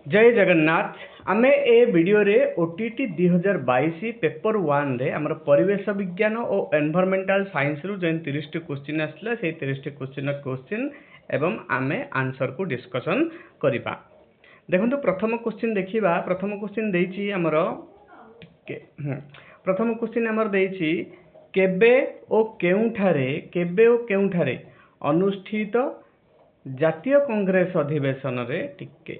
ଜୟ ଜଗନ୍ନାଥ। ଆମେ ଏ ଭିଡ଼ିଓରେ OTET 2022 paper 1ରେ ଆମର ପରିବେଶ ବିଜ୍ଞାନ ଓ ଏନଭାରମେଣ୍ଟାଲ ସାଇନ୍ସରୁ ଯେଉଁ 30ଟି କୋଶ୍ଚିନ୍ ଆସିଥିଲା, ସେଇ 30ଟି କୋଶ୍ଚିନ୍ର କୋଶ୍ଚିନ୍ ଏବଂ ଆମେ ଆନ୍ସରକୁ ଡିସ୍କସନ୍ କରିବା। ଦେଖନ୍ତୁ, ପ୍ରଥମ କୋଶ୍ଚିନ୍ ଦେଖିବା। ପ୍ରଥମ କୋଶ୍ଚିନ୍ ଦେଇଛି ଆମର, ଟିକେ, ପ୍ରଥମ କୋଶ୍ଚିନ୍ ଆମର ଦେଇଛି, କେବେ ଓ କେଉଁଠାରେ ଅନୁଷ୍ଠିତ ଜାତୀୟ କଂଗ୍ରେସ ଅଧିବେଶନରେ, ଟିକେ,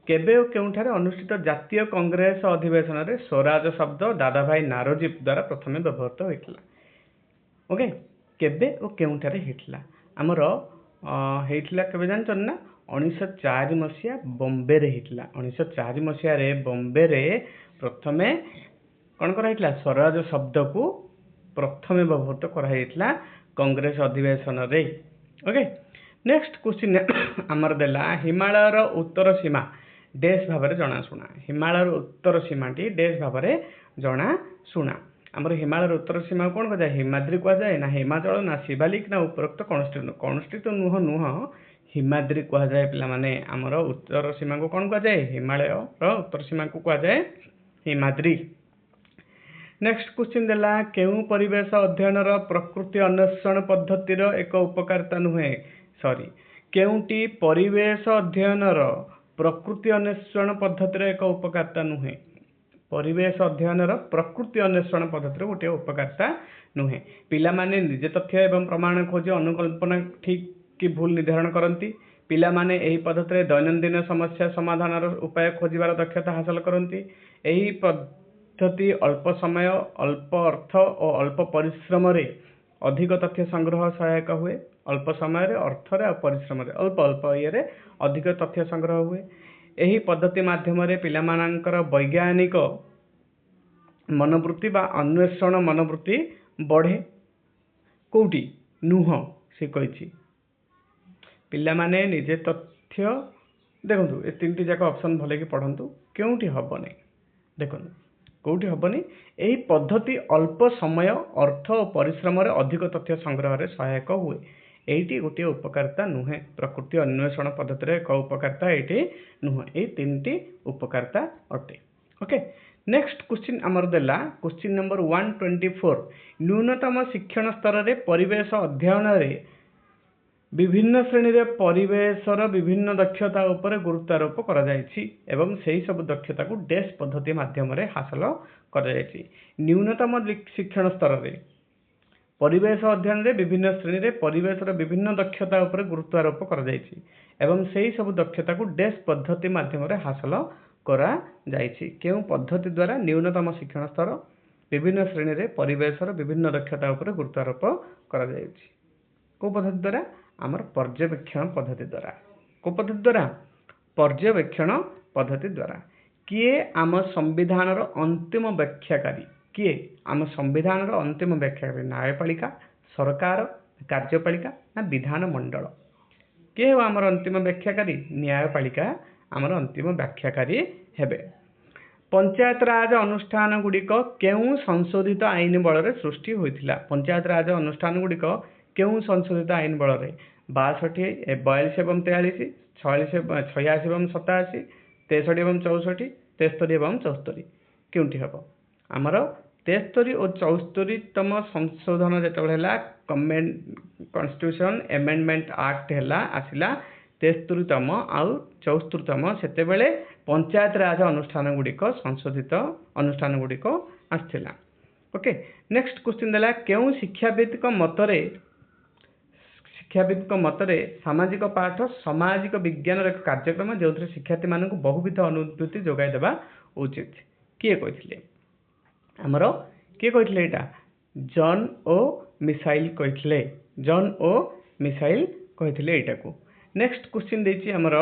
କେବେ ଓ କେଉଁଠାରେ ଅନୁଷ୍ଠିତ ଜାତୀୟ କଂଗ୍ରେସ ଅଧିବେଶନରେ ସ୍ୱରାଜ ଶବ୍ଦ ଦାଦାଭାଇ ନାରୋଜୀ ଦ୍ୱାରା ପ୍ରଥମେ ବ୍ୟବହୃତ ହୋଇଥିଲା? ଓକେ, କେବେ ଓ କେଉଁଠାରେ ହେଇଥିଲା? ଆମର ହେଇଥିଲା କେବେ ଜାଣିଛନ୍ତି ନା? 1904 ମସିହା ବମ୍ବେରେ ହେଇଥିଲା। 1904 ମସିହାରେ ବମ୍ବେରେ ପ୍ରଥମେ କ'ଣ କରାହେଇଥିଲା? ସ୍ୱରାଜ ଶବ୍ଦକୁ ପ୍ରଥମେ ବ୍ୟବହୃତ କରାଯାଇଥିଲା କଂଗ୍ରେସ ଅଧିବେଶନରେ। ଓକେ, ନେକ୍ସଟ କ୍ୱେଶ୍ଚିନ୍ ଆମର ଦେଲା, ହିମାଳୟର ଉତ୍ତର ସୀମା ଡେସ୍ ଭାବରେ ଜଣାଶୁଣା। ହିମାଳୟର ଉତ୍ତର ସୀମାଟି ଡେସ୍ ଭାବରେ ଜଣାଶୁଣା। ଆମର ହିମାଳୟର ଉତ୍ତର ସୀମାକୁ କ'ଣ କୁହାଯାଏ? ହିମାଦ୍ରି କୁହାଯାଏ ନା ହିମାଚଳ ନା ଶିବାଲିକ ନା ଉପରୋକ୍ତ କୌଣସି? କୌଣସି ତ ନୁହଁ। ହିମାଦ୍ରି କୁହାଯାଏ ପିଲାମାନେ। ଆମର ଉତ୍ତର ସୀମାକୁ କ'ଣ କୁହାଯାଏ? ହିମାଳୟର ଉତ୍ତର ସୀମାକୁ କୁହାଯାଏ ହିମାଦ୍ରି। ନେକ୍ସଟ କ୍ୱେଶ୍ଚିନ୍ ଦେଲା, କେଉଁ ପରିବେଶ ଅଧ୍ୟୟନର ପ୍ରକୃତି ଅନ୍ୱେଷଣ ପଦ୍ଧତିର ଏକ ଉପକାରିତା ନୁହେଁ? ସରି, କେଉଁଟି ପରିବେଶ ଅଧ୍ୟୟନର ପ୍ରକୃତି ଅନ୍ୱେଷଣ ପଦ୍ଧତିର ଏକ ଉପକାରିତା ନୁହେଁ? ପରିବେଶ ଅଧ୍ୟୟନର ପ୍ରକୃତି ଅନ୍ୱେଷଣ ପଦ୍ଧତିର ଗୋଟିଏ ଉପକାରିତା ନୁହେଁ। ପିଲାମାନେ ନିଜେ ତଥ୍ୟ ଏବଂ ପ୍ରମାଣ ଖୋଜି ଅନୁକଳ୍ପନା ଠିକ୍ କି ଭୁଲ ନିର୍ଦ୍ଧାରଣ କରନ୍ତି। ପିଲାମାନେ ଏହି ପଦ୍ଧତିରେ ଦୈନନ୍ଦିନ ସମସ୍ୟା ସମାଧାନର ଉପାୟ ଖୋଜିବାର ଦକ୍ଷତା ହାସଲ କରନ୍ତି। ଏହି ପଦ୍ଧତି ଅଳ୍ପ ସମୟ, ଅଳ୍ପ ଅର୍ଥ ଓ ଅଳ୍ପ ପରିଶ୍ରମରେ ଅଧିକ ତଥ୍ୟ ସଂଗ୍ରହ ସହାୟକ ହୁଏ। ଅଳ୍ପ ସମୟରେ, ଅର୍ଥରେ ଆଉ ପରିଶ୍ରମରେ, ଅଳ୍ପ ଅଳ୍ପ ଇଏରେ ଅଧିକ ତଥ୍ୟ ସଂଗ୍ରହ ହୁଏ। ଏହି ପଦ୍ଧତି ମାଧ୍ୟମରେ ପିଲାମାନଙ୍କର ବୈଜ୍ଞାନିକ ମନୋବୃତ୍ତି ବା ଅନ୍ୱେଷଣ ମନୋବୃତ୍ତି ବଢ଼େ। କୋଉଟି ନୁହଁ ସେ କହିଛି? ପିଲାମାନେ ନିଜେ ତଥ୍ୟ, ଦେଖନ୍ତୁ, ଏ ତିନିଟି ଯାକ ଅପସନ୍ ଭଲକି ପଢ଼ନ୍ତୁ, କେଉଁଠି ହବନି। ଦେଖନ୍ତୁ, କୋଉଠି ହବନି? ଏହି ପଦ୍ଧତି ଅଳ୍ପ ସମୟ, ଅର୍ଥ ଓ ପରିଶ୍ରମରେ ଅଧିକ ତଥ୍ୟ ସଂଗ୍ରହରେ ସହାୟକ ହୁଏ। ଏଇଟି ଗୋଟିଏ ଉପକାରିତା ନୁହେଁ। ପ୍ରକୃତି ଅନ୍ୱେଷଣ ପଦ୍ଧତିର ଏକ ଉପକାରିତା ଏଇଟି ନୁହେଁ। ଏଇ ତିନିଟି ଉପକାରିତା ଅଟେ। ଓକେ, ନେକ୍ସଟ କ୍ୱେଶ୍ଚିନ୍ ଆମର ଦେଲା, କ୍ୱେଶ୍ଚିନ୍ ନମ୍ବର 124। ନ୍ୟୁନତମ ଶିକ୍ଷଣ ସ୍ତରରେ ପରିବେଶ ଅଧ୍ୟୟନରେ ବିଭିନ୍ନ ଶ୍ରେଣୀରେ ପରିବେଶର ବିଭିନ୍ନ ଦକ୍ଷତା ଉପରେ ଗୁରୁତ୍ୱାରୋପ କରାଯାଇଛି ଏବଂ ସେହି ସବୁ ଦକ୍ଷତାକୁ ଡେସ୍ ପଦ୍ଧତି ମାଧ୍ୟମରେ ହାସଲ କରାଯାଇଛି। ନ୍ୟୁନତମ ଶିକ୍ଷଣ ସ୍ତରରେ ପରିବେଶ ଅଧ୍ୟୟନରେ ବିଭିନ୍ନ ଶ୍ରେଣୀରେ ପରିବେଶର ବିଭିନ୍ନ ଦକ୍ଷତା ଉପରେ ଗୁରୁତ୍ୱାରୋପ କରାଯାଇଛି ଏବଂ ସେହି ସବୁ ଦକ୍ଷତାକୁ ଡେସ୍ ପଦ୍ଧତି ମାଧ୍ୟମରେ ହାସଲ କରାଯାଇଛି। କେଉଁ ପଦ୍ଧତି ଦ୍ୱାରା ନ୍ୟୁନତମ ଶିକ୍ଷଣ ସ୍ତର ବିଭିନ୍ନ ଶ୍ରେଣୀରେ ପରିବେଶର ବିଭିନ୍ନ ଦକ୍ଷତା ଉପରେ ଗୁରୁତ୍ୱାରୋପ କରାଯାଇଛି? କେଉଁ ପଦ୍ଧତି ଦ୍ୱାରା? ଆମର ପର୍ଯ୍ୟବେକ୍ଷଣ ପଦ୍ଧତି ଦ୍ୱାରା। କେଉଁ ପଦ୍ଧତି ଦ୍ୱାରା? ପର୍ଯ୍ୟବେକ୍ଷଣ ପଦ୍ଧତି ଦ୍ୱାରା। କିଏ ଆମ ସମ୍ବିଧାନର ଅନ୍ତିମ ବ୍ୟାଖ୍ୟାକାରୀ? କିଏ ଆମ ସମ୍ବିଧାନର ଅନ୍ତିମ ବ୍ୟାଖ୍ୟାକାରୀ? ନ୍ୟାୟପାଳିକା, ସରକାର, କାର୍ଯ୍ୟପାଳିକା ନା ବିଧାନମଣ୍ଡଳ? କିଏ ହେବ ଆମର ଅନ୍ତିମ ବ୍ୟାଖ୍ୟାକାରୀ? ନ୍ୟାୟପାଳିକା ଆମର ଅନ୍ତିମ ବ୍ୟାଖ୍ୟାକାରୀ ହେବେ। ପଞ୍ଚାୟତରାଜ ଅନୁଷ୍ଠାନ ଗୁଡ଼ିକ କେଉଁ ସଂଶୋଧିତ ଆଇନ ବଳରେ ସୃଷ୍ଟି ହୋଇଥିଲା? ପଞ୍ଚାୟତରାଜ ଅନୁଷ୍ଠାନ ଗୁଡ଼ିକ କେଉଁ ସଂଶୋଧିତ ଆଇନ ବଳରେ? 62, 42 ଏବଂ 43, 46, 86 ଏବଂ 87, 63 ଏବଂ 64, 73 ଏବଂ 74। କେଉଁଠି ହେବ? ଆମର 73 ଓ 74ତମ ସଂଶୋଧନ ଯେତେବେଳେ ହେଲା, କନଷ୍ଟିଟ୍ୟୁସନ ଏମେଣ୍ଡମେଣ୍ଟ ଆକ୍ଟ ହେଲା, ଆସିଲା 73ତମ ଆଉ 74ତମ, ସେତେବେଳେ ପଞ୍ଚାୟତରାଜ ଅନୁଷ୍ଠାନ ଗୁଡ଼ିକ, ସଂଶୋଧିତ ଅନୁଷ୍ଠାନ ଗୁଡ଼ିକ ଆସିଥିଲା। ଓକେ, ନେକ୍ସଟ କ୍ୱେଶ୍ଚିନ୍ ଦେଲା, କେଉଁ ଶିକ୍ଷାବିତ୍ଙ୍କ ମତରେ ସାମାଜିକ ପାଠ ସାମାଜିକ ବିଜ୍ଞାନର ଏକ କାର୍ଯ୍ୟକ୍ରମ, ଯେଉଁଥିରେ ଶିକ୍ଷାର୍ଥୀମାନଙ୍କୁ ବହୁବିଧ ଅନୁଭୂତି ଯୋଗାଇ ଦେବା ଉଚିତ? କିଏ କହିଥିଲେ? ଆମର କିଏ କହିଥିଲେ ଏଇଟା? ଜନ୍ ଓ ମିସାଇଲ କହିଥିଲେ। ଜନ୍ ଓ ମିସାଇଲ କହିଥିଲେ ଏଇଟାକୁ। ନେକ୍ସଟ କ୍ୱେଶ୍ଚିନ୍ ଦେଇଛି ଆମର,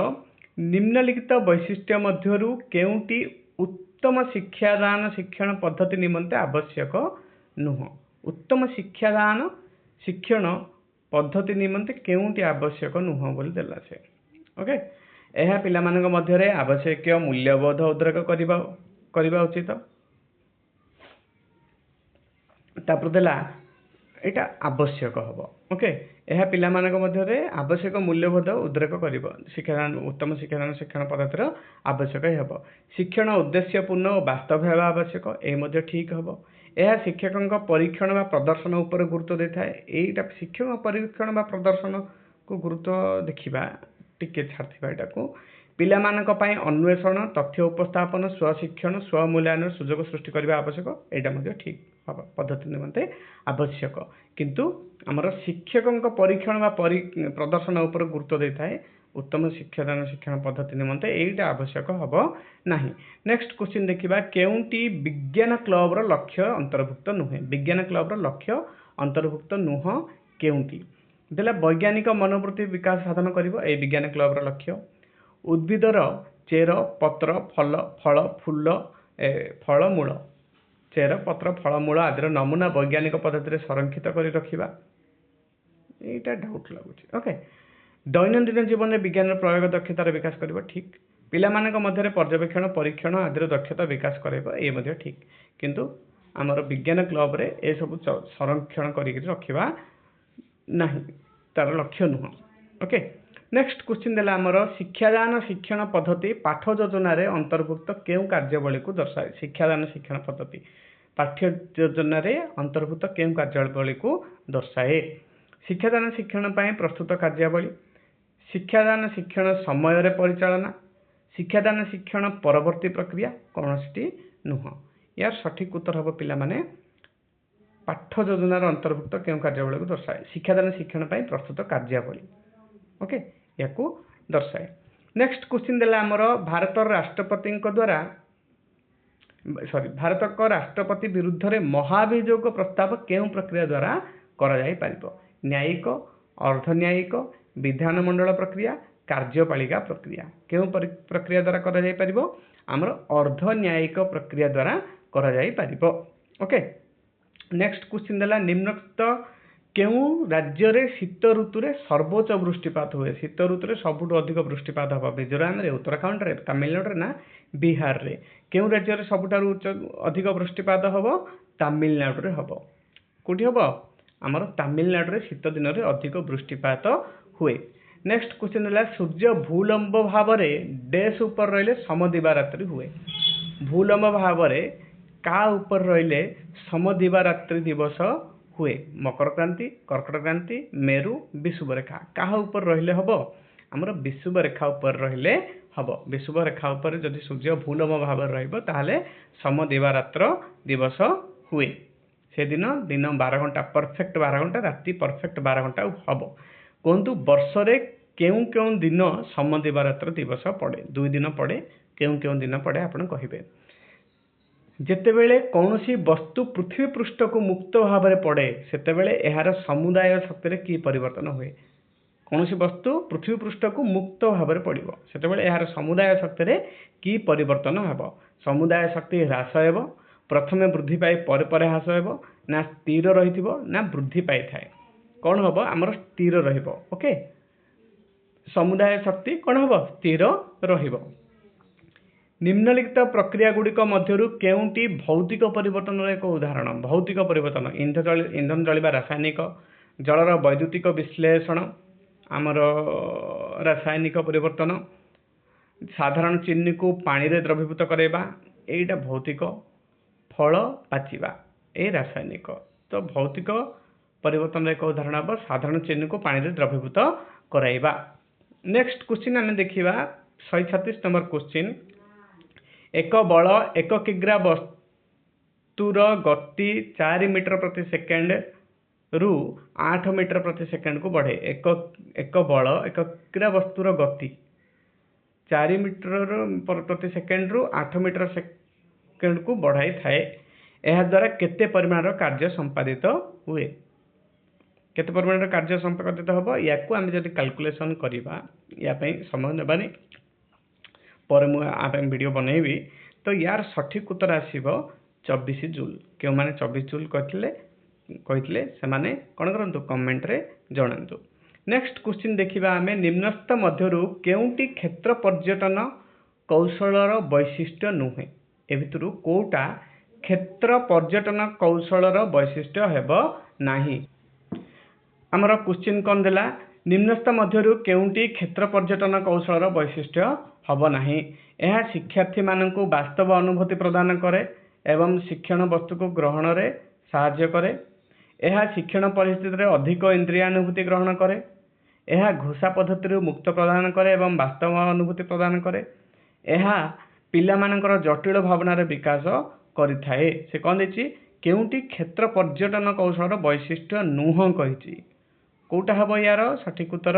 ନିମ୍ନଲିଖିତ ବୈଶିଷ୍ଟ୍ୟ ମଧ୍ୟରୁ କେଉଁଟି ଉତ୍ତମ ଶିକ୍ଷାଦାନ ଶିକ୍ଷଣ ପଦ୍ଧତି ନିମନ୍ତେ ଆବଶ୍ୟକ ନୁହଁ? ଉତ୍ତମ ଶିକ୍ଷାଦାନ ଶିକ୍ଷଣ ପଦ୍ଧତି ନିମନ୍ତେ କେଉଁଟି ଆବଶ୍ୟକ ନୁହଁ ବୋଲି ଦେଲା ସେ। ଓକେ, ଏହା ପିଲାମାନଙ୍କ ମଧ୍ୟରେ ଆବଶ୍ୟକୀୟ ମୂଲ୍ୟବୋଧ ଉଦ୍ରେକ କରିବା ଉଚିତ। ତାପରେ ଦେଲା, ଏଇଟା ଆବଶ୍ୟକ ହେବ। ଓକେ, ଏହା ପିଲାମାନଙ୍କ ମଧ୍ୟରେ ଆବଶ୍ୟକ ମୂଲ୍ୟବୋଧ ଉଦ୍ରେକ କରିବ। ଶିକ୍ଷାଦାନ, ଉତ୍ତମ ଶିକ୍ଷାଦାନ ଶିକ୍ଷଣ ପଦ୍ଧତିର ଆବଶ୍ୟକ ହେବ। ଶିକ୍ଷଣ ଉଦ୍ଦେଶ୍ୟପୂର୍ଣ୍ଣ ଓ ବାସ୍ତବ ହେବା ଆବଶ୍ୟକ, ଏ ମଧ୍ୟ ଠିକ୍ ହେବ। ଏହା ଶିକ୍ଷକଙ୍କ ପରୀକ୍ଷଣ ବା ପ୍ରଦର୍ଶନ ଉପରେ ଗୁରୁତ୍ୱ ଦେଇଥାଏ। ଏଇଟା ଶିକ୍ଷକ ପରୀକ୍ଷଣ ବା ପ୍ରଦର୍ଶନକୁ ଗୁରୁତ୍ୱ, ଦେଖିବା ଟିକେ ଛାଡ଼ିଥିବା ଏଇଟାକୁ। ପିଲାମାନଙ୍କ ପାଇଁ ଅନ୍ୱେଷଣ, ତଥ୍ୟ ଉପସ୍ଥାପନ, ସ୍ୱଶିକ୍ଷଣ, ସ୍ୱମୂଲ୍ୟାୟନର ସୁଯୋଗ ସୃଷ୍ଟି କରିବା ଆବଶ୍ୟକ, ଏଇଟା ମଧ୍ୟ ଠିକ୍ ହେବ, ପଦ୍ଧତି ନିମନ୍ତେ ଆବଶ୍ୟକ। କିନ୍ତୁ ଆମର ଶିକ୍ଷକଙ୍କ ପରୀକ୍ଷଣ ବା ପ୍ରଦର୍ଶନ ଉପରେ ଗୁରୁତ୍ୱ ଦେଇଥାଏ ଉତ୍ତମ ଶିକ୍ଷାଦାନ ଶିକ୍ଷଣ ପଦ୍ଧତି ନିମନ୍ତେ, ଏଇଟା ଆବଶ୍ୟକ ହେବ ନାହିଁ। ନେକ୍ସଟ କ୍ୱେଶ୍ଚିନ୍ ଦେଖିବା, କେଉଁଟି ବିଜ୍ଞାନ କ୍ଲବର ଲକ୍ଷ୍ୟ ଅନ୍ତର୍ଭୁକ୍ତ ନୁହେଁ? ବିଜ୍ଞାନ କ୍ଲବର ଲକ୍ଷ୍ୟ ଅନ୍ତର୍ଭୁକ୍ତ ନୁହଁ କେଉଁଟି? ଦେଲା, ବୈଜ୍ଞାନିକ ମନୋବୃତ୍ତି ବିକାଶ ସାଧନ କରିବ, ଏଇ ବିଜ୍ଞାନ କ୍ଲବର ଲକ୍ଷ୍ୟ। ଉଦ୍ଭିଦର ଚେର, ପତ୍ର, ଫଲ, ଫଳ, ଫୁଲ, ଫଳମୂଳ, ଚେର, ପତ୍ର, ଫଳମୂଳ ଆଦିର ନମୁନା ବୈଜ୍ଞାନିକ ପଦ୍ଧତିରେ ସଂରକ୍ଷିତ କରି ରଖିବା, ଏଇଟା ଡାଉଟ୍ ଲାଗୁଛି। ଓକେ, ଦୈନନ୍ଦିନ ଜୀବନରେ ବିଜ୍ଞାନର ପ୍ରୟୋଗ ଦକ୍ଷତାର ବିକାଶ କରିବ, ଠିକ୍। ପିଲାମାନଙ୍କ ମଧ୍ୟରେ ପର୍ଯ୍ୟବେକ୍ଷଣ, ପରୀକ୍ଷଣ ଆଦିର ଦକ୍ଷତା ବିକାଶ କରାଇବ, ଏ ମଧ୍ୟ ଠିକ୍। କିନ୍ତୁ ଆମର ବିଜ୍ଞାନ କ୍ଲବରେ ଏସବୁ ସଂରକ୍ଷଣ କରିକି ରଖିବା ନାହିଁ, ତାର ଲକ୍ଷ୍ୟ ନୁହଁ। ଓକେ, ନେକ୍ସଟ କ୍ୱେଶ୍ଚିନ୍ ଦେଲା ଆମର, ଶିକ୍ଷାଦାନ ଶିକ୍ଷଣ ପଦ୍ଧତି ପାଠ ଯୋଜନାରେ ଅନ୍ତର୍ଭୁକ୍ତ କେଉଁ କାର୍ଯ୍ୟାବଳୀକୁ ଦର୍ଶାଏ? ଶିକ୍ଷାଦାନ ଶିକ୍ଷଣ ପଦ୍ଧତି ପାଠ୍ୟ ଯୋଜନାରେ ଅନ୍ତର୍ଭୁକ୍ତ କେଉଁ କାର୍ଯ୍ୟାବଳୀକୁ ଦର୍ଶାଏ? ଶିକ୍ଷାଦାନ ଶିକ୍ଷଣ ପାଇଁ ପ୍ରସ୍ତୁତ କାର୍ଯ୍ୟାବଳୀ, ଶିକ୍ଷାଦାନ ଶିକ୍ଷଣ ସମୟରେ ପରିଚାଳନା, ଶିକ୍ଷାଦାନ ଶିକ୍ଷଣ ପରବର୍ତ୍ତୀ ପ୍ରକ୍ରିୟା, କୌଣସିଟି ନୁହଁ। ୟାର ସଠିକ୍ ଉତ୍ତର ହେବ ପିଲାମାନେ, ପାଠ ଯୋଜନାର ଅନ୍ତର୍ଭୁକ୍ତ କେଉଁ କାର୍ଯ୍ୟାବଳୀକୁ ଦର୍ଶାଏ? ଶିକ୍ଷାଦାନ ଶିକ୍ଷଣ ପାଇଁ ପ୍ରସ୍ତୁତ କାର୍ଯ୍ୟାବଳୀ। ଓକେ, ୟାକୁ ଦର୍ଶାଏ। ନେକ୍ସଟ କ୍ୱେଶ୍ଚିନ୍ ଦେଲା ଆମର, ଭାରତର ରାଷ୍ଟ୍ରପତିଙ୍କ ଦ୍ୱାରା, ସରି, ଭାରତଙ୍କ ରାଷ୍ଟ୍ରପତି ବିରୁଦ୍ଧରେ ମହାଭିଯୋଗ ପ୍ରସ୍ତାବ କେଉଁ ପ୍ରକ୍ରିୟା ଦ୍ୱାରା କରାଯାଇପାରିବ? ନ୍ୟାୟିକ, ଅର୍ଦ୍ଧନ୍ୟାୟିକ, ବିଧାନମଣ୍ଡଳ ପ୍ରକ୍ରିୟା, କାର୍ଯ୍ୟପାଳିକା ପ୍ରକ୍ରିୟା। କେଉଁ ପ୍ରକ୍ରିୟା ଦ୍ୱାରା କରାଯାଇପାରିବ? ଆମର ଅର୍ଦ୍ଧନ୍ୟାୟିକ ପ୍ରକ୍ରିୟା ଦ୍ୱାରା କରାଯାଇପାରିବ। ଓକେ, ନେକ୍ସଟ କ୍ୱେଶ୍ଚିନ୍ ଦେଲା, ନିମ୍ନୋକ୍ତ କେଉଁ ରାଜ୍ୟରେ ଶୀତ ଋତୁରେ ସର୍ବୋଚ୍ଚ ବୃଷ୍ଟିପାତ ହୁଏ? ଶୀତ ଋତୁରେ ସବୁଠୁ ଅଧିକ ବୃଷ୍ଟିପାତ ହେବ ମିଜୋରାମରେ, ଉତ୍ତରାଖଣ୍ଡରେ, ତାମିଲନାଡୁରେ ନା ବିହାରରେ? କେଉଁ ରାଜ୍ୟରେ ସବୁଠାରୁ ଉଚ୍ଚ ଅଧିକ ବୃଷ୍ଟିପାତ ହେବ? ତାମିଲନାଡୁରେ ହେବ। କେଉଁଠି ହେବ? ଆମର ତାମିଲନାଡୁରେ ଶୀତ ଦିନରେ ଅଧିକ ବୃଷ୍ଟିପାତ ହୁଏ। ନେକ୍ସଟ କ୍ୱେଶ୍ଚିନ୍ ହେଲା, ସୂର୍ଯ୍ୟ ଭୂଲମ୍ବ ଭାବରେ ଡେସ୍ ଉପରେ ରହିଲେ ସମଦିବାରାତ୍ରି ହୁଏ। ଭୂଲମ୍ବ ଭାବରେ କାହା ଉପରେ ରହିଲେ ସମଦିବାରାତ୍ରି ଦିବସ ହୁଏ? ମକର କ୍ରାନ୍ତି, କର୍କଟ କ୍ରାନ୍ତି, ମେରୁ, ବିଷୁବ ରେଖା। କାହା ଉପରେ ରହିଲେ ହେବ? ଆମର ବିଷୁବ ରେଖା ଉପରେ ରହିଲେ ହେବ। ବିଷୁବ ରେଖା ଉପରେ ଯଦି ସୂର୍ଯ୍ୟ ଭୂଲମ୍ବ ଭାବରେ ରହିବ, ତାହେଲେ ସମଦିବାରାତ୍ର ଦିବସ ହୁଏ। ସେଦିନ ଦିନ 12 ଘଣ୍ଟା, ପରଫେକ୍ଟ 12 ଘଣ୍ଟା, ରାତି ପରଫେକ୍ଟ 12 ଘଣ୍ଟା ହେବ। କୁହନ୍ତୁ, ବର୍ଷରେ କେଉଁ କେଉଁ ଦିନ ସମଦିବାରାତ୍ର ଦିବସ ପଡ଼େ? 2 ଦିନ ପଡ଼େ। କେଉଁ କେଉଁ ଦିନ ପଡ଼େ ଆପଣ କହିବେ। ଯେତେବେଳେ କୌଣସି ବସ୍ତୁ ପୃଥିବୀ ପୃଷ୍ଠକୁ ମୁକ୍ତ ଭାବରେ ପଡ଼େ, ସେତେବେଳେ ଏହାର ସମୁଦାୟ ଶକ୍ତିରେ କି ପରିବର୍ତ୍ତନ ହୁଏ? କୌଣସି ବସ୍ତୁ ପୃଥିବୀ ପୃଷ୍ଠକୁ ମୁକ୍ତ ଭାବରେ ପଡ଼ିବ, ସେତେବେଳେ ଏହାର ସମୁଦାୟ ଶକ୍ତିରେ କି ପରିବର୍ତ୍ତନ ହେବ? ସମୁଦାୟ ଶକ୍ତି ହ୍ରାସ ହେବ, ପ୍ରଥମେ ବୃଦ୍ଧି ପାଇ ପରେ ପରେ ହ୍ରାସ ହେବ, ନା ସ୍ଥିର ରହିଥିବ, ନା ବୃଦ୍ଧି ପାଇଥାଏ? କ'ଣ ହେବ? ଆମର ସ୍ଥିର ରହିବ। ଓକେ, ସମୁଦାୟ ଶକ୍ତି କ'ଣ ହେବ? ସ୍ଥିର ରହିବ। ନିମ୍ନଲିଖିତ ପ୍ରକ୍ରିୟା ଗୁଡ଼ିକ ମଧ୍ୟରୁ କେଉଁଟି ଭୌତିକ ପରିବର୍ତ୍ତନର ଏକ ଉଦାହରଣ? ଭୌତିକ ପରିବର୍ତ୍ତନ, ଇନ୍ଧନ ଜଳିବା ରାସାୟନିକ, ଜଳର ବୈଦ୍ୟୁତିକ ବିଶ୍ଳେଷଣ ଆମର ରାସାୟନିକ ପରିବର୍ତ୍ତନ, ସାଧାରଣ ଚିନିକୁ ପାଣିରେ ଦ୍ରବୀଭୂତ କରାଇବା ଏଇଟା ଭୌତିକ, ଫଳ ପାଚିବା ଏ ରାସାୟନିକ। ତ ଭୌତିକ ପରିବର୍ତ୍ତନର ଏକ ଉଦାହରଣ ହେବ ସାଧାରଣ ଚିନିକୁ ପାଣିରେ ଦ୍ରବୀଭୂତ କରାଇବା। ନେକ୍ସଟ କ୍ୱେଶ୍ଚିନ୍ ଆମେ ଦେଖିବା, 136 ନମ୍ବର କ୍ୱେଶ୍ଚିନ୍। ଏକ ବଳ 1 କିଗ୍ରା ବସ୍ତୁର ଗତି 4 ମିଟର ପ୍ରତି ସେକେଣ୍ଡରୁ 8 ମିଟର ପ୍ରତି ସେକେଣ୍ଡକୁ ବଢ଼େ। ଏକ ବଳ 1 କିଗ୍ରା ବସ୍ତୁର ଗତି 4 ମିଟର ପ୍ରତି ସେକେଣ୍ଡରୁ 8 ମିଟର ସେକେଣ୍ଡକୁ ବଢ଼ାଇଥାଏ। ଏହାଦ୍ୱାରା କେତେ ପରିମାଣର କାର୍ଯ୍ୟ ସମ୍ପାଦିତ ହୁଏ? କେତେ ପରିମାଣର କାର୍ଯ୍ୟ ସମ୍ପାଦିତ ହେବ? ୟାକୁ ଆମେ ଯଦି କାଲକୁଲେସନ୍ କରିବା, ୟା ପାଇଁ ସମୟ ନେବାନି, ପରେ ମୁଁ ଆ ପାଇଁ ଭିଡ଼ିଓ ବନେଇବି। ତ ୟାର ସଠିକ୍ ଉତ୍ତର ଆସିବ 24 ଜୁଲ୍। କେଉଁମାନେ 24 ଜୁଲ୍ କହିଥିଲେ, ସେମାନେ କ'ଣ କରନ୍ତୁ, କମେଣ୍ଟରେ ଜଣାନ୍ତୁ। ନେକ୍ସଟ କ୍ୱେଶ୍ଚିନ୍ ଦେଖିବା ଆମେ, ନିମ୍ନସ୍ଥ ମଧ୍ୟରୁ କେଉଁଟି କ୍ଷେତ୍ର ପର୍ଯ୍ୟଟନ କୌଶଳର ବୈଶିଷ୍ଟ୍ୟ ନୁହେଁ? ଏ ଭିତରୁ କେଉଁଟା କ୍ଷେତ୍ର ପର୍ଯ୍ୟଟନ କୌଶଳର ବୈଶିଷ୍ଟ୍ୟ ହେବ ନାହିଁ? ଆମର କ୍ୱେଶ୍ଚିନ୍ କ'ଣ ଦେଲା? ନିମ୍ନସ୍ଥ ମଧ୍ୟରୁ କେଉଁଟି କ୍ଷେତ୍ର ପର୍ଯ୍ୟଟନ କୌଶଳର ବୈଶିଷ୍ଟ୍ୟ ହେବ ନାହିଁ? ଏହା ଶିକ୍ଷାର୍ଥୀମାନଙ୍କୁ ବାସ୍ତବ ଅନୁଭୂତି ପ୍ରଦାନ କରେ ଏବଂ ଶିକ୍ଷଣ ବସ୍ତୁକୁ ଗ୍ରହଣରେ ସାହାଯ୍ୟ କରେ। ଏହା ଶିକ୍ଷଣ ପରିସ୍ଥିତିରେ ଅଧିକ ଇନ୍ଦ୍ରିୟାନୁଭୂତି ଗ୍ରହଣ କରେ। ଏହା ଘୋଷା ପଦ୍ଧତିରୁ ମୁକ୍ତ ପ୍ରଦାନ କରେ ଏବଂ ବାସ୍ତବ ଅନୁଭୂତି ପ୍ରଦାନ କରେ। ଏହା ପିଲାମାନଙ୍କର ଜଟିଳ ଭାବନାର ବିକାଶ କରିଥାଏ। ସେ କ'ଣ ଦେଇଛି? କେଉଁଟି କ୍ଷେତ୍ର ପର୍ଯ୍ୟଟନ କୌଶଳର ବୈଶିଷ୍ଟ୍ୟ ନୁହଁ କହିଛି। କୋଉଟା ହେବ ୟାର ସଠିକ ଉତ୍ତର?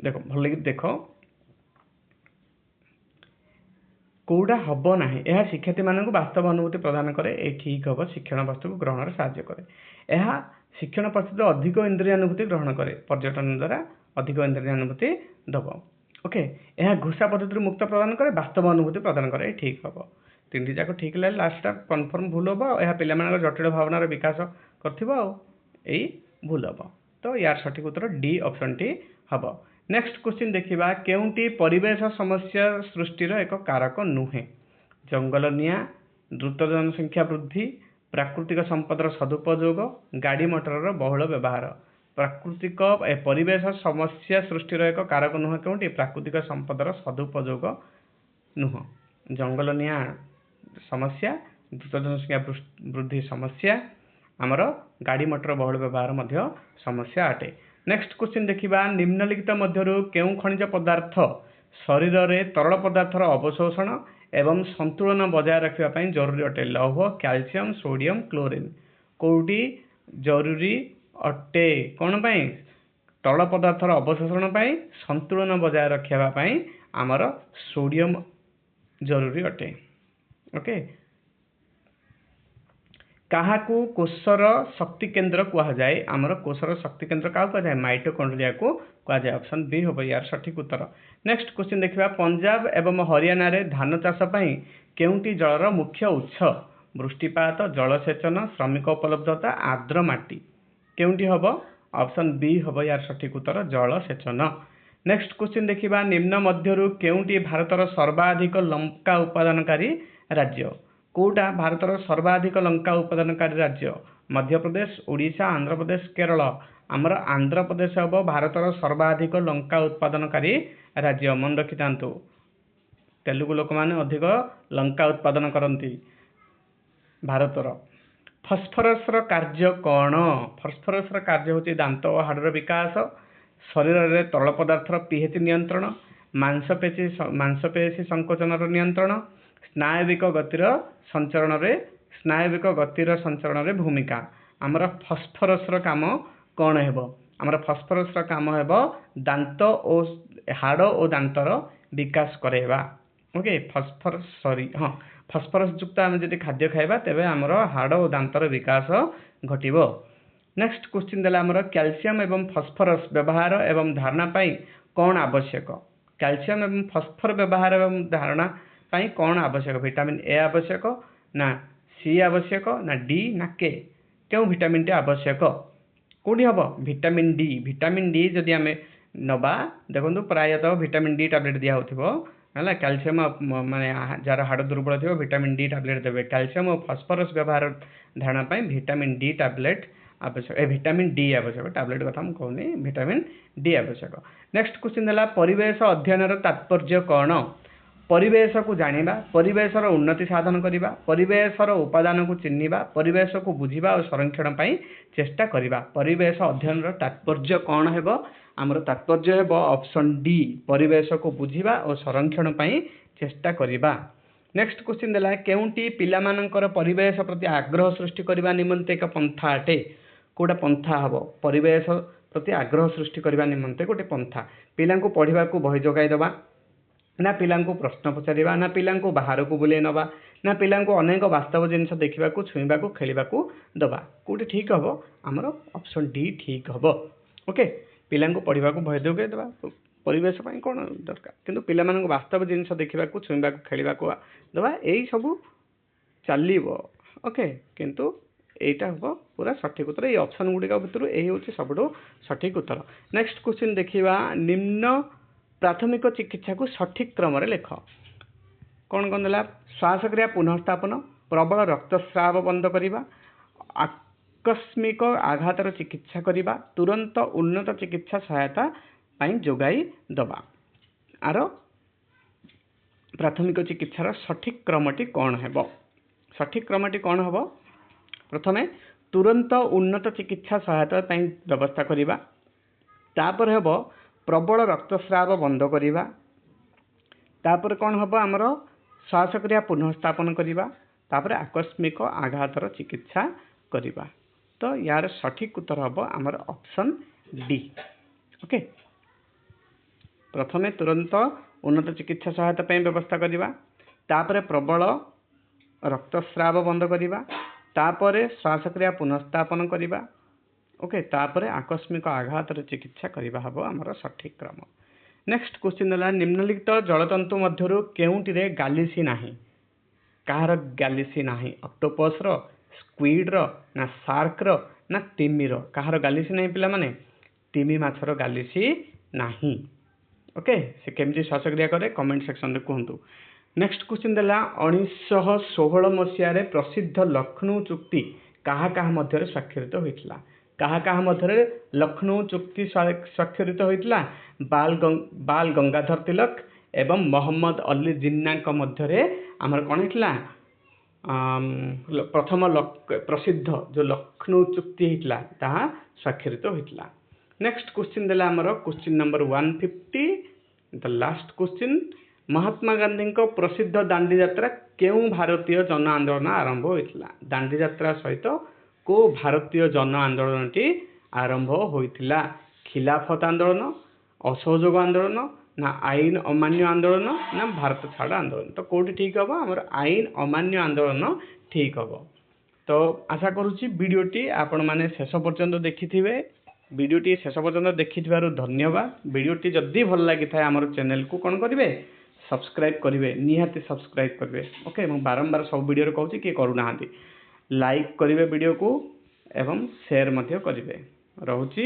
ଦେଖ, ଭଲକି ଦେଖ, କୋଉଟା ହବ ନାହିଁ। ଏହା ଶିକ୍ଷାର୍ଥୀମାନଙ୍କୁ ବାସ୍ତବ ଅନୁଭୂତି ପ୍ରଦାନ କରେ, ଏ ଠିକ୍ ହେବ। ଶିକ୍ଷଣ ବସ୍ତୁକୁ ଗ୍ରହଣରେ ସାହାଯ୍ୟ କରେ। ଏହା ଶିକ୍ଷଣ ପରିସ୍ଥିତିରେ ଅଧିକ ଇନ୍ଦ୍ରିୟାନୁଭୂତି ଗ୍ରହଣ କରେ, ପର୍ଯ୍ୟଟନ ଦ୍ୱାରା ଅଧିକ ଇନ୍ଦ୍ରିୟାନୁଭୂତି ଦେବ। ଓକେ, ଏହା ଘୋଷା ପଦ୍ଧତିରୁ ମୁକ୍ତ ପ୍ରଦାନ କରେ, ବାସ୍ତବ ଅନୁଭୂତି ପ୍ରଦାନ କରେ, ଠିକ୍ ହେବ। ତିନିଟି ଯାକ ଠିକ୍ ହେଲେ ଲାଷ୍ଟଟା କନଫର୍ମ ଭୁଲ ହେବ। ଆଉ ଏହା ପିଲାମାନଙ୍କର ଜଟିଳ ଭାବନାର ବିକାଶ କରିଥିବ, ଆଉ ଏଇ ଭୁଲ ହେବ। ତ ୟାର ସଠିକ ଉତ୍ତର ଡି ଅପସନ୍ଟି ହେବ। ନେକ୍ସଟ କ୍ୱେଶ୍ଚିନ୍ ଦେଖିବା, କେଉଁଟି ପରିବେଶ ସମସ୍ୟା ସୃଷ୍ଟିର ଏକ କାରକ ନୁହେଁ? ଜଙ୍ଗଲ ନିଆଁ, ଦ୍ରୁତ ଜନସଂଖ୍ୟା ବୃଦ୍ଧି, ପ୍ରାକୃତିକ ସମ୍ପଦର ସଦୁପଯୋଗ, ଗାଡ଼ି ମଟରର ବହୁଳ ବ୍ୟବହାର। ପ୍ରାକୃତିକ ପରିବେଶ ସମସ୍ୟା ସୃଷ୍ଟିର ଏକ କାରକ ନୁହେଁ କେଉଁଟି? ପ୍ରାକୃତିକ ସମ୍ପଦର ସଦୁପଯୋଗ ନୁହଁ। ଜଙ୍ଗଲ ନିଆଁ ସମସ୍ୟା, ଦ୍ରୁତ ଜନସଂଖ୍ୟା ବୃଦ୍ଧି ସମସ୍ୟା, ଆମର ଗାଡ଼ି ମଟର ବହୁଳ ବ୍ୟବହାର ମଧ୍ୟ ସମସ୍ୟା ଅଟେ। ନେକ୍ସଟ କ୍ୱେଶ୍ଚିନ୍ ଦେଖିବା, ନିମ୍ନଲିଖିତ ମଧ୍ୟରୁ କେଉଁ ଖଣିଜ ପଦାର୍ଥ ଶରୀରରେ ତରଳ ପଦାର୍ଥର ଅବଶୋଷଣ ଏବଂ ସନ୍ତୁଳନ ବଜାୟ ରଖିବା ପାଇଁ ଜରୁରୀ ଅଟେ? ଲୌହ, କ୍ୟାଲସିୟମ, ସୋଡିୟମ, କ୍ଲୋରିନ୍। କୋଉଟି ଜରୁରୀ ଅଟେ? କ'ଣ ପାଇଁ? ତରଳ ପଦାର୍ଥର ଅବଶୋଷଣ ପାଇଁ, ସନ୍ତୁଳନ ବଜାୟ ରଖିବା ପାଇଁ ଆମର ସୋଡିୟମ ଜରୁରୀ ଅଟେ। ଓକେ, କାହାକୁ କୋଷର ଶକ୍ତି କେନ୍ଦ୍ର କୁହାଯାଏ? ଆମର କୋଷର ଶକ୍ତି କେନ୍ଦ୍ର କାହାକୁ କୁହାଯାଏ? ମାଇଟୋକଣ୍ଡ୍ରିଆକୁ କୁହାଯାଏ। ଅପସନ୍ ବି ହେବ ୟାର ସଠିକ ଉତ୍ତର। ନେକ୍ସଟ କ୍ୱେଶ୍ଚିନ୍ ଦେଖିବା, ପଞ୍ଜାବ ଏବଂ ହରିୟାଣାରେ ଧାନ ଚାଷ ପାଇଁ କେଉଁଟି ଜଳର ମୁଖ୍ୟ ଉତ୍ସ? ବୃଷ୍ଟିପାତ, ଜଳସେଚନ, ଶ୍ରମିକ ଉପଲବ୍ଧତା, ଆର୍ଦ୍ର ମାଟି। କେଉଁଟି ହେବ? ଅପସନ୍ ବି ହେବ ୟାର ସଠିକ ଉତ୍ତର, ଜଳସେଚନ। ନେକ୍ସଟ କ୍ୱେଶ୍ଚିନ୍ ଦେଖିବା, ନିମ୍ନ ମଧ୍ୟରୁ କେଉଁଟି ଭାରତର ସର୍ବାଧିକ ଲଙ୍କା ଉତ୍ପାଦନକାରୀ ରାଜ୍ୟ? କୋଉଟା ଭାରତର ସର୍ବାଧିକ ଲଙ୍କା ଉତ୍ପାଦନକାରୀ ରାଜ୍ୟ? ମଧ୍ୟପ୍ରଦେଶ, ଓଡ଼ିଶା, ଆନ୍ଧ୍ରପ୍ରଦେଶ, କେରଳ। ଆମର ଆନ୍ଧ୍ରପ୍ରଦେଶ ହେବ ଭାରତର ସର୍ବାଧିକ ଲଙ୍କା ଉତ୍ପାଦନକାରୀ ରାଜ୍ୟ। ମନେ ରଖିଥାନ୍ତୁ, ତେଲୁଗୁ ଲୋକମାନେ ଅଧିକ ଲଙ୍କା ଉତ୍ପାଦନ କରନ୍ତି ଭାରତର। ଫସ୍ଫରସର କାର୍ଯ୍ୟ କ'ଣ? ଫସ୍ଫରସର କାର୍ଯ୍ୟ ହେଉଛି ଦାନ୍ତ ଓ ହାଡ଼ର ବିକାଶ, ଶରୀରରେ ତରଳ ପଦାର୍ଥର ପିଏଚ୍ ନିୟନ୍ତ୍ରଣ, ମାଂସପେଶୀ ସଂକୋଚନର ନିୟନ୍ତ୍ରଣ, ସ୍ନାୟବିକ ଗତିର ସଞ୍ଚରଣରେ ସ୍ନାୟବିକ ଗତିର ସଞ୍ଚରଣରେ ଭୂମିକା। ଆମର ଫସ୍ଫରସର କାମ କ'ଣ ହେବ? ଆମର ଫସ୍ଫରସର କାମ ହେବ ଦାନ୍ତ ଓ ହାଡ଼ ଓ ଦାନ୍ତର ବିକାଶ କରାଇବା। ଓକେ, ଫସ୍ଫରସ, ସରି, ହଁ, ଫସ୍ଫରସ ଯୁକ୍ତ ଆମେ ଯଦି ଖାଦ୍ୟ ଖାଇବା ତେବେ ଆମର ହାଡ଼ ଓ ଦାନ୍ତର ବିକାଶ ଘଟିବ। ନେକ୍ସଟ କ୍ୱେଶ୍ଚିନ୍ ଦେଲା ଆମର, କ୍ୟାଲସିୟମ ଏବଂ ଫସ୍ଫରସ ବ୍ୟବହାର ଏବଂ ଧାରଣା ପାଇଁ କ'ଣ ଆବଶ୍ୟକ? କ୍ୟାଲସିୟମ ଏବଂ ଫସ୍ଫର ବ୍ୟବହାର ଏବଂ ଧାରଣା ପାଇଁ କ'ଣ ଆବଶ୍ୟକ? ଭିଟାମିନ୍ ଏ ଆବଶ୍ୟକ ନା ସି ଆବଶ୍ୟକ ନା ଡି ନା କେ? କେଉଁ ଭିଟାମିନ୍ଟି ଆବଶ୍ୟକ? କେଉଁଠି ହେବ? Vitamin D. Vitamin D ଯଦି ଆମେ ନେବା, ଦେଖନ୍ତୁ ପ୍ରାୟତଃ ଭିଟାମିନ୍ ଡି ଟାବଲେଟ୍ ଦିଆହେଉଥିବ ହେଲା। କ୍ୟାଲସିୟମ ମାନେ ଯାହାର ହାଡ଼ ଦୁର୍ବଳ ଥିବ, ଭିଟାମିନ୍ ଡି ଟାବଲେଟ୍ ଦେବେ। କ୍ୟାଲସିୟମ ଓ ଫସ୍ଫରସ୍ ବ୍ୟବହାର ଧାରଣା ପାଇଁ ଭିଟାମିନ୍ ଡି ଟାବଲେଟ୍ ଆବଶ୍ୟକ, ଏ ଭିଟାମିନ୍ ଡି ଆବଶ୍ୟକ। ଟାବଲେଟ୍ କଥା ମୁଁ କହୁନି, ଭିଟାମିନ୍ ଡି ଆବଶ୍ୟକ। ନେକ୍ସଟ କ୍ୱେଶ୍ଚିନ୍ ହେଲା, ପରିବେଶ ଅଧ୍ୟୟନର ତାତ୍ପର୍ଯ୍ୟ କ'ଣ? ପରିବେଶକୁ ଜାଣିବା, ପରିବେଶର ଉନ୍ନତି ସାଧନ କରିବା, ପରିବେଶର ଉପାଦାନକୁ ଚିହ୍ନିବା, ପରିବେଶକୁ ବୁଝିବା ଓ ସଂରକ୍ଷଣ ପାଇଁ ଚେଷ୍ଟା କରିବା। ପରିବେଶ ଅଧ୍ୟୟନର ତାତ୍ପର୍ଯ୍ୟ କ'ଣ ହେବ? ଆମର ତାତ୍ପର୍ଯ୍ୟ ହେବ ଅପସନ୍ ଡି, ପରିବେଶକୁ ବୁଝିବା ଓ ସଂରକ୍ଷଣ ପାଇଁ ଚେଷ୍ଟା କରିବା। ନେକ୍ସଟ କ୍ୱେଶ୍ଚିନ୍ ଦେଲା, କେଉଁଟି ପିଲାମାନଙ୍କର ପରିବେଶ ପ୍ରତି ଆଗ୍ରହ ସୃଷ୍ଟି କରିବା ନିମନ୍ତେ ଏକ ପନ୍ଥା ଅଟେ? କୋଉଟା ପନ୍ଥା ହେବ ପରିବେଶ ପ୍ରତି ଆଗ୍ରହ ସୃଷ୍ଟି କରିବା ନିମନ୍ତେ ଗୋଟେ ପନ୍ଥା? ପିଲାଙ୍କୁ ପଢ଼ିବାକୁ ବହି ଯୋଗାଇ ଦେବା, ନା ପିଲାଙ୍କୁ ପ୍ରଶ୍ନ ପଚାରିବା, ନା ପିଲାଙ୍କୁ ବାହାରକୁ ବୁଲେଇ ନେବା, ନା ପିଲାଙ୍କୁ ଅନେକ ବାସ୍ତବ ଜିନିଷ ଦେଖିବାକୁ, ଛୁଇଁବାକୁ, ଖେଳିବାକୁ ଦେବା? କୋଉଠି ଠିକ୍ ହେବ? ଆମର ଅପସନ୍ ଡି ଠିକ୍ ହେବ। ଓକେ, ପିଲାଙ୍କୁ ପଢ଼ିବାକୁ ବହି ଯୋଗାଇ ଦେବା ପରିବେଶ ପାଇଁ କ'ଣ ଦରକାର, କିନ୍ତୁ ପିଲାମାନଙ୍କୁ ବାସ୍ତବ ଜିନିଷ ଦେଖିବାକୁ, ଛୁଇଁବାକୁ, ଖେଳିବାକୁ ଦେବା, ଏଇସବୁ ଚାଲିବ। ଓକେ, କିନ୍ତୁ ଏଇଟା ହେବ ପୁରା ସଠିକ୍ ଉତ୍ତର। ଏଇ ଅପସନ୍ ଗୁଡ଼ିକ ଭିତରୁ ଏଇ ହେଉଛି ସବୁଠୁ ସଠିକ୍ ଉତ୍ତର। ନେକ୍ସଟ କ୍ୱେଶ୍ଚିନ୍ ଦେଖିବା, ନିମ୍ନ ପ୍ରାଥମିକ ଚିକିତ୍ସାକୁ ସଠିକ୍ କ୍ରମରେ ଲେଖ। କ'ଣ କ'ଣ ଦେଲା? ଶ୍ୱାସକ୍ରିୟା ପୁନଃସ୍ଥାପନ, ପ୍ରବଳ ରକ୍ତସ୍ରାବ ବନ୍ଦ କରିବା, ଆକସ୍ମିକ ଆଘାତର ଚିକିତ୍ସା କରିବା, ତୁରନ୍ତ ଉନ୍ନତ ଚିକିତ୍ସା ସହାୟତା ପାଇଁ ଯୋଗାଇ ଦେବା। ଆର ପ୍ରାଥମିକ ଚିକିତ୍ସାର ସଠିକ୍ କ୍ରମଟି କ'ଣ ହେବ? ସଠିକ୍ କ୍ରମଟି କ'ଣ ହେବ? ପ୍ରଥମେ ତୁରନ୍ତ ଉନ୍ନତ ଚିକିତ୍ସା ସହାୟତା ପାଇଁ ବ୍ୟବସ୍ଥା କରିବା, ତାପରେ ହେବ ପ୍ରବଳ ରକ୍ତସ୍ରାବ ବନ୍ଦ କରିବା, ତାପରେ କ'ଣ ହେବ ଆମର ଶ୍ୱାସକ୍ରିୟା ପୁନଃସ୍ଥାପନ କରିବା, ତାପରେ ଆକସ୍ମିକ ଆଘାତର ଚିକିତ୍ସା କରିବା। ତ ୟାର ସଠିକ୍ ଉତ୍ତର ହେବ ଆମର ଅପସନ୍ ଡି। ଓକେ, ପ୍ରଥମେ ତୁରନ୍ତ ଉନ୍ନତ ଚିକିତ୍ସା ସହାୟତା ପାଇଁ ବ୍ୟବସ୍ଥା କରିବା, ତାପରେ ପ୍ରବଳ ରକ୍ତସ୍ରାବ ବନ୍ଦ କରିବା, ତାପରେ ଶ୍ୱାସକ୍ରିୟା ପୁନଃସ୍ଥାପନ କରିବା, ଓକେ, ତାପରେ ଆକସ୍ମିକ ଆଘାତର ଚିକିତ୍ସା କରିବା ହେବ ଆମର ସଠିକ୍ କ୍ରମ। ନେକ୍ସଟ କ୍ୱେଶ୍ଚିନ୍ ହେଲା, ନିମ୍ନଲିଖିତ ଜଳଜନ୍ତୁ ମଧ୍ୟରୁ କେଉଁଟିରେ ଗାଲିସି ନାହିଁ? କାହାର ଗାଲିସି ନାହିଁ? ଅକ୍ଟୋପସ୍ର, ସ୍କୁଇଡ୍ର, ନା ସାର୍କର, ନା ତିମିର? କାହାର ଗାଲିସି ନାହିଁ ପିଲାମାନେ? ତିମି ମାଛର ଗାଲିସି ନାହିଁ। ଓକେ, ସେ କେମିତି ଶ୍ୱାସକ୍ରିୟା କରେ କମେଣ୍ଟ ସେକ୍ସନରେ କୁହନ୍ତୁ। ନେକ୍ସଟ କ୍ୱେଶ୍ଚିନ୍ ଦେଲା, 1916 ମସିହାରେ ପ୍ରସିଦ୍ଧ ଲକ୍ଷ୍ନୌ ଚୁକ୍ତି କାହା କାହା ମଧ୍ୟରେ ସ୍ୱାକ୍ଷରିତ ହୋଇଥିଲା? କାହା କାହା ମଧ୍ୟରେ ଲକ୍ଷ୍ନୌ ଚୁକ୍ତି ସ୍ୱାକ୍ଷରିତ ହୋଇଥିଲା? ବାଲ ଗଙ୍ଗାଧର ତିଲକ ଏବଂ ମହମ୍ମଦ ଅଲି ଜିନ୍ନାଙ୍କ ମଧ୍ୟରେ ଆମର କ'ଣ ହେଇଥିଲା? ପ୍ରଥମ ପ୍ରସିଦ୍ଧ ଯେଉଁ ଲକ୍ଷ୍ନୌ ଚୁକ୍ତି ହେଇଥିଲା ତାହା ସ୍ୱାକ୍ଷରିତ ହୋଇଥିଲା। ନେକ୍ସଟ କ୍ୱେଶ୍ଚିନ୍ ଦେଲା ଆମର question number 150, the last question, Mahatma ଗାନ୍ଧୀଙ୍କ ପ୍ରସିଦ୍ଧ ଦାଣ୍ଡି ଯାତ୍ରା କେଉଁ ଭାରତୀୟ ଜନ ଆନ୍ଦୋଳନ ଆରମ୍ଭ ହୋଇଥିଲା? ଦାଣ୍ଡି ଯାତ୍ରା ସହିତ କେଉଁ ଭାରତୀୟ ଜନ ଆନ୍ଦୋଳନଟି ଆରମ୍ଭ ହୋଇଥିଲା? ଖିଲାଫତ ଆନ୍ଦୋଳନ, ଅସହଯୋଗ ଆନ୍ଦୋଳନ, ନା ଆଇନ ଅମାନ୍ୟ ଆନ୍ଦୋଳନ, ନା ଭାରତ ଛାଡ଼ ଆନ୍ଦୋଳନ? ତ କେଉଁଠି ଠିକ୍ ହେବ? ଆମର ଆଇନ ଅମାନ୍ୟ ଆନ୍ଦୋଳନ ଠିକ୍ ହେବ। ତ ଆଶା କରୁଛି ଭିଡ଼ିଓଟି ଆପଣମାନେ ଶେଷ ପର୍ଯ୍ୟନ୍ତ ଦେଖିଥିବେ। ଭିଡ଼ିଓଟି ଶେଷ ପର୍ଯ୍ୟନ୍ତ ଦେଖିଥିବାରୁ ଧନ୍ୟବାଦ। ଭିଡ଼ିଓଟି ଯଦି ଭଲ ଲାଗିଥାଏ ଆମର ଚ୍ୟାନେଲକୁ କ'ଣ କରିବେ? ସବସ୍କ୍ରାଇବ୍ କରିବେ, ନିହାତି ସବସ୍କ୍ରାଇବ୍ କରିବେ। ଓକେ, ମୁଁ ବାରମ୍ବାର ସବୁ ଭିଡ଼ିଓରେ କହୁଛି, କିଏ କରୁନାହାନ୍ତି। ଲାଇକ୍ କରିବେ ଭିଡ଼ିଓକୁ ଏବଂ ସେୟାର ମଧ୍ୟ କରିବେ। ରହୁଛି,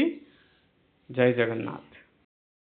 ଜୟ ଜଗନ୍ନାଥ।